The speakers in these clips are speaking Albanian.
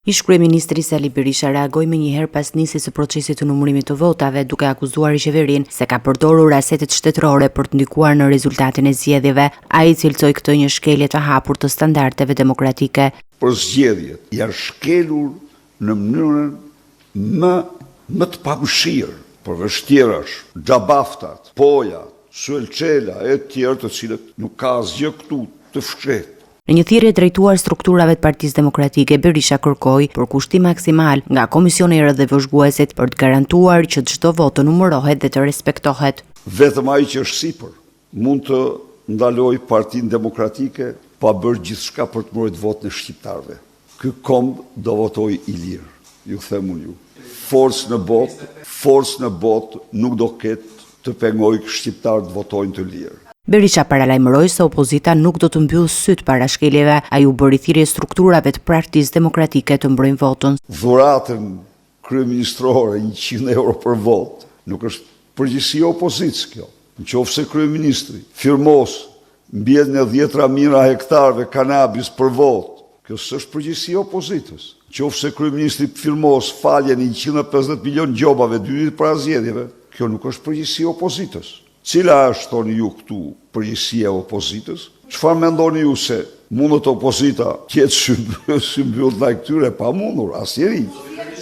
Ish-kryeministri Sali Berisha reagoi menjëherë pas nisjes së procesit të numërimit të votave, duke akuzuar qeverinë se ka përdorur asetet shtetërore për të ndikuar në rezultatin e zgjedhjeve. Ai e cilësoi këtë një shkelje të hapur të standardeve demokratike. Por zgjedhjet janë shkelur në mënyrën më më të pamëshirë, përveç tjerash, Xhabaftat, Pojat, Suel Çela e të tjerë të cilët nuk ka asgjë këtu të fshehtë. Në një thirrje drejtuar strukturave të Partisë Demokratike, Berisha kërkoi përkushtim maksimal nga komisionerët dhe vëzhguesit për të garantuar që çdo votë të numërohet dhe të respektohet. Vetëm ai që është sipër mund të ndalojë Partinë Demokratike pa bërë gjithçka për të mbrojtë votën e shqiptarëve. Ky komb do votojë i lirë, ju them unë ju. Forcë në botë, forcë në botë nuk do ketë të pengojë shqiptarët të votojnë të lirë. Berisha paralajmëroi se opozita nuk do të mbyllë sytë para shkeljeve. Ai u bëri thirrje strukturave të Partisë Demokratike të mbrojnë votën. Dhuratën kryeministrore 100 euro për votë, nuk është përgjegjësi e opozitës kjo. Në qoftë se kryeministri firmos mbjelljen e dhjetra mijëra hektarëve kanabis për votë, kjo s'është përgjegjësi e opozitës. Në qoftë se kryeministri firmos faljen e 150 milion gjobave dy ditë para zgjedhjeve, kjo nuk është përgjegjësi e opozitës. Cila është, thoni ju këtu, përgjegjësia e opozitës? Çfarë mendoni ju se mundet opozita të jetë symbyll ndaj këtyre? E pamundur, asnjeri.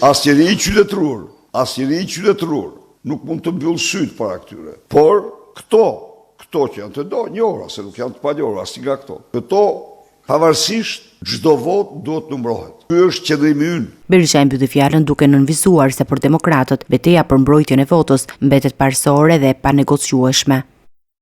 Asnjeri i qytetëruar, asnjeri i qytetëruar nuk mund të mbyllë sytë para këtyre. Por këto, këto që janë të do, njohura, se nuk janë të panjohura asnjë nga këto. Këto Pavarësisht, çdo votë duhet të numërohet. Ky është qëndrimi ynë. Berisha e mbylli fjalën duke nënvizuar se për demokratët, beteja për mbrojtjen e votës mbetet parësore dhe e panegociueshme.